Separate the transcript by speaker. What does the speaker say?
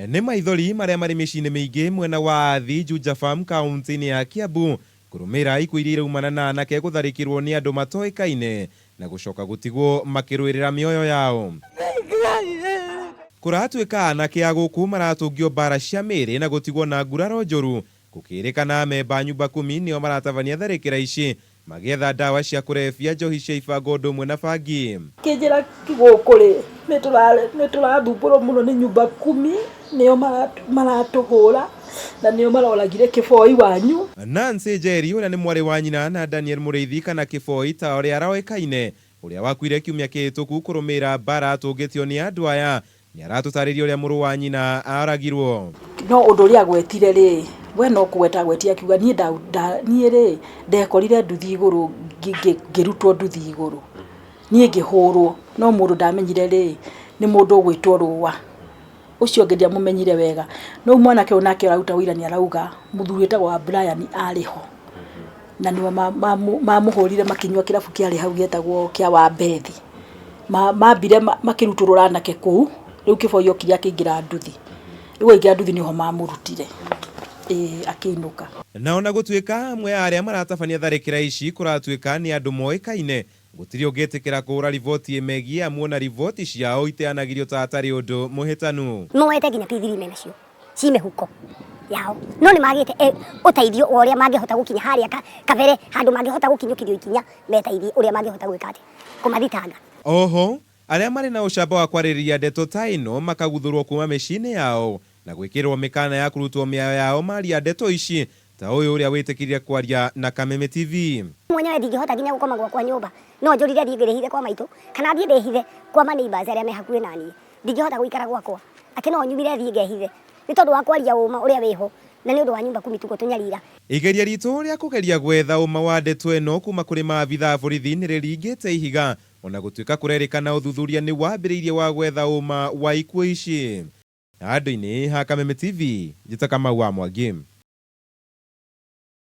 Speaker 1: Nĩ maithori marĩa marĩ mĩciĩ-inĩ mĩingĩ mwena wa Athi, Juja Farm, kaũntĩ-inĩ ya Kiambu kũrũmĩrĩra ikuũ iria iraumana na anake gũtharĩkĩrwo nĩ andũ matoĩkaine na gũcoka gũtigwo makĩrũĩrĩra mĩoyo yao. Kũratuĩka anake a gũkũ maratũngio mbara cia mĩĩrĩ na gũtigwo na nguraro njũru. Gũkĩrĩkana amemba a nyumba kumi nĩo maratabania tharĩkĩra ici magĩetha ndawa cia kũrebia, njohi cia ibango ũndũ ũmwe na bangi.
Speaker 2: Kĩnjĩra gũkũ rĩ, nĩ tũrathumbũrwo mũno nĩ nyumba kumi, nĩo maratũhũra na nĩo maroragire kĩboi wanyu.
Speaker 1: Nancy Njeri ũrĩa nĩ mwarĩ wa nyina na Daniel Mũrĩithi kana Kĩboi ta ũrĩa aroĩkaine, ũrĩa wakuire kiumia kĩhĩtũku kũrũmĩrĩra mbara atũngĩtio nĩ andũ aya, nĩaratũtarĩria ũrĩa mũrũ wa nyina aragirwo.
Speaker 2: No ũndũ ũrĩa agwetire rĩ, we no kũgweta agwetire akiuga niĩ niĩ rĩ, ndekorire nduthi igũrũ ngĩrutwo nduthi igũrũ. Niĩ ngĩhũrwo, no mũndũ ndamenyire rĩ, nĩ mũndũ ũgwĩtwo Rũa. Ũcio ũngĩ ndiamũmenyire wega. No rĩu mwanake ũyũ nake ũraruta ũira nĩ arauga mũthuri wĩtagwo wa Brian arĩ ho. Na nĩo mamũhũrire makĩnyua kĩrabu kĩarĩ hau gĩetagwo kĩa Wambethi. Mambire makĩrutũrũra anake kũu, rĩu Kĩboi okire akĩingĩra nduthi. Rĩu aingĩra nduthi nĩho mamũrutire, ĩĩ akĩinũka.
Speaker 1: Na ona gũtuĩka amwe a arĩa maratabania tharĩkĩra ici kũratuĩka nĩ andũ moĩkaine, gũtirĩ ũngĩtĩkĩra kũhũra riboti ĩmegiĩ amu ona riboti ciao iteanagĩrio ta hatarĩ ũndũ mũhĩtanu.
Speaker 3: Moete nginya P3 menacio ci mĩhuko yao no nĩ magĩte eh, ũteithio wa ũrĩa mangĩhota gũkinya harĩa kabere handũ mangĩhota gũkinyũkithio ikinya meteithie ũrĩa mangĩhota gwĩka atĩ kũmathitanga.
Speaker 1: Oho, arĩa marĩ na ũcamba wa kwarĩrĩria ndeto ta ĩno makaguthũrwo kuma mĩciĩ-inĩ yao na gwĩkĩrĩrwo mĩkana ya kũrutwo mĩayo yao maria ndeto ici ta ũyũ ũrĩa wĩtĩkĩrire kwaria na Kameme TV.
Speaker 3: Mwenyewe ndingĩhota nginya gũkoma gwakwa nyũmba no njũrire thiĩ ngĩrĩhithe kwa maitũ kana thiĩ ndĩhithe kwa ma neighbors arĩa me hakuhĩ na niĩ ndingĩhota gũikara gwakwa atĩ no nyumire thiĩ ngehithe nĩ tondũ wa kwaria ũma ũrĩa wĩho na nĩ ũndũ wa nyumba kumi tu gũtũnyarira.
Speaker 1: Igeria ritũ rĩa kũgeria gwetha ũma wa ndeto ĩno kuma kũrĩ maabitha a borithi nĩrĩringĩte ihiga ona gũtuĩka kũrerĩkana ũthuthuria nĩ wambĩrĩirie wa gwetha ũma wa ikuũ ici. Handũ-inĩ ha Kameme TV, njĩta Kamau wa Mwangi.